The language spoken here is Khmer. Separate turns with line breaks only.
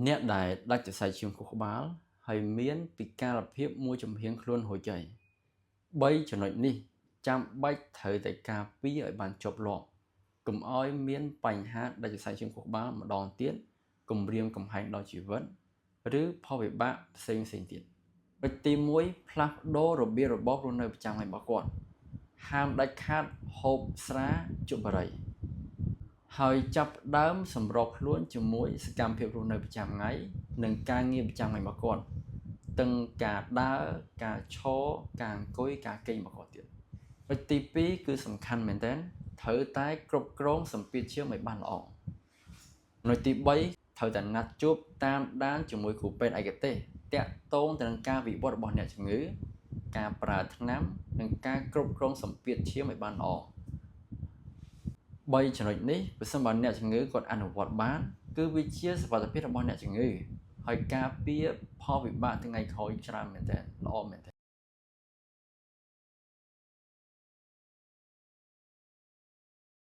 អ្នកដែលដាច់សរសៃឈាមខួរក្បាលហើយមានពិការភាពមួយចំហៀងខ្លួនរួចហើយ3ចំណុចនេះចាំបាច់ត្រូវតែការពារឲ្យបានជាប់លាប់កុំឲ្យមានបញ្ហាដាច់សរសៃឈាមខួរក្បាលម្ដងទៀតគំរាមកំហែងដល់ជីវិតឬផលវិបាកផ្សេងផ្សេងទៀតចំណុចទី1ផ្លាស់ប្ដូររបៀបរបបរស់នៅប្រចាំថ្ងៃរបស់គាត់ហាមដាច់ខាតហូបស្រាជក់បារីហើយចាប់ផ្ដើមសម្របខ្លួនជាមួយសកម្មភាពរស់នៅប្រចាំថ្ងៃនិងការងារប្រចាំថ្ងៃរបស់គាត់ទាំងការដើរការឈរការអង្គុយការគេងរបស់គាត់ទៀតចំណុចទី2គឺសំខាន់មែនទែនត្រូវតែគ្រប់គ្រងសម្ពាធឈាមឲ្យបានល្អចំណុចទី3ត្រូវតែណាត់ជួបតាមដានជាមួយគ្រូពេទ្យឯកទេសតាក់ទងទៅនឹងការវិវត្តរបស់អ្នកជំងឺការប្រើថ្នាំនិងការគ្រប់គ្រងសម្ពាធឈាមឲ្យបានល្អ3ចំណុចនេះប្រសិនបើអ្នកជំងឺគាត់អនុវត្តបាន គឺវាជាសុវត្ថិភាពរបស់អ្នកជំងឺហើយការពារផលវិបាកថ្ងៃក្រោយច្រើនមែនទែនល្អមែនទែន។